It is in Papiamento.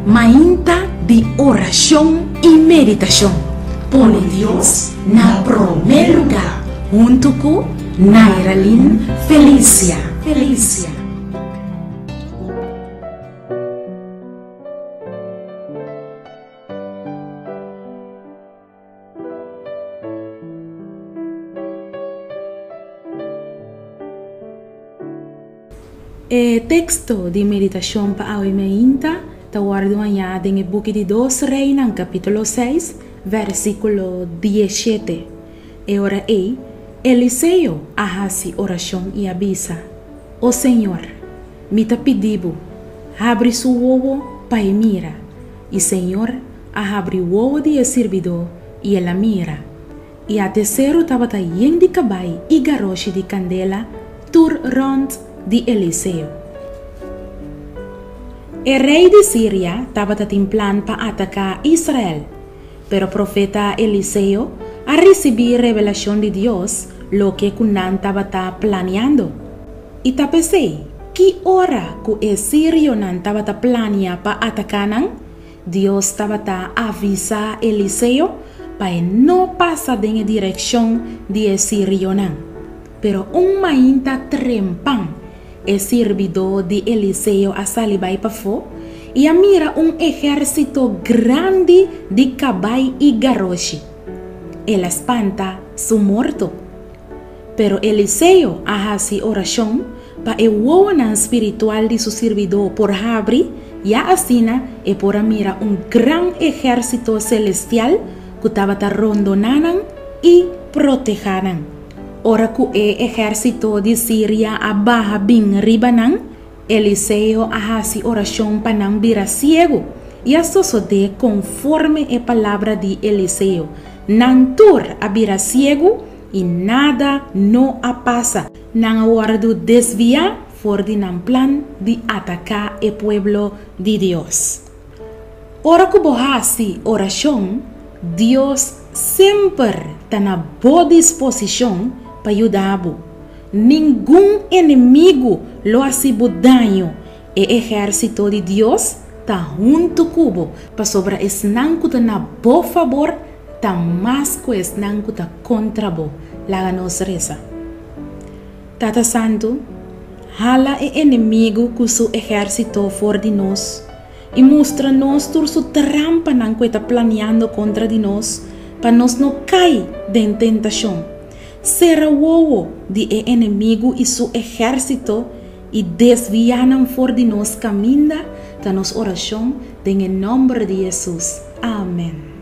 Mainta di orashon i meditashon. Pone Dios na promé lugá huntu ku Nairalyn Felicia. Felicia. E teksto di meditashon pa awe meinta ta wòrdu hañá den e buki di Dos Reinan kapítulo seis, vèrsikulo dieshete. E ora ei, Eliseo a hasi orashon i a bisa, O señor, mi ta pidi bo, habri su wowo pa e mira. I señor a habri wowo di e sirbidó i el a mira. I a teseru tabata yen di kabai i garoshi di kandela tur rònt di Eliseo. E rei di Siria tabata tin plan pa ataká Israel, pero profeta Eliseo a risibí revelashon di Dios loke ku nan tabata planiando. I ta p'esei, ki ora ku e sirionan tabata plania pa ataká nan, Dios tabata avisá Eliseo pa e no pasa den e direkshon di e sirionan. Pero un mainta trempan, e sirbidó di Eliseo a sali bai pafó i a mira un ehérsito grandi di kabai i garoshi. El a spanta su morto. Pero Eliseo a hasi orashon pa e wowonan spiritual di su sirbidó por habri, ya asina e por a mira un gran ehérsito selestial ku tabata rondoná nan i protehá nan. Ora ku e ehérsito di Siria a baha bin riba nan, Eliseo a hasi orashon pa nan bira siegu, i a sosodé konforme e palabra di Eliseo, nan tur a bira siegu i nada no a pasa. Nan a wòrdu desviá for di nan plan di ataká e pueblo di Dios. Ora ku bo hasi orashon, Dios semper ta na bo disposishon pa yuda bo. Ningun enemigu lo hasi bo daño. E ehérsito di Dios ta huntu ku bo, pasobra esnan ku ta na bo fabor ta mas ku esnan ku ta kontra bo. Laga nos resa. Tata Santu, hala e enemigu ku su ehérsito for di nos i mustra nos tur su trampanan ku e ta planiando kontra di nos pa nos no kai den tentashon. Sera wowo di e enemigu i su ehérsito i desviá nan for di nos kaminda, ta nos orashon den e nòmber di Hesus. Amèn.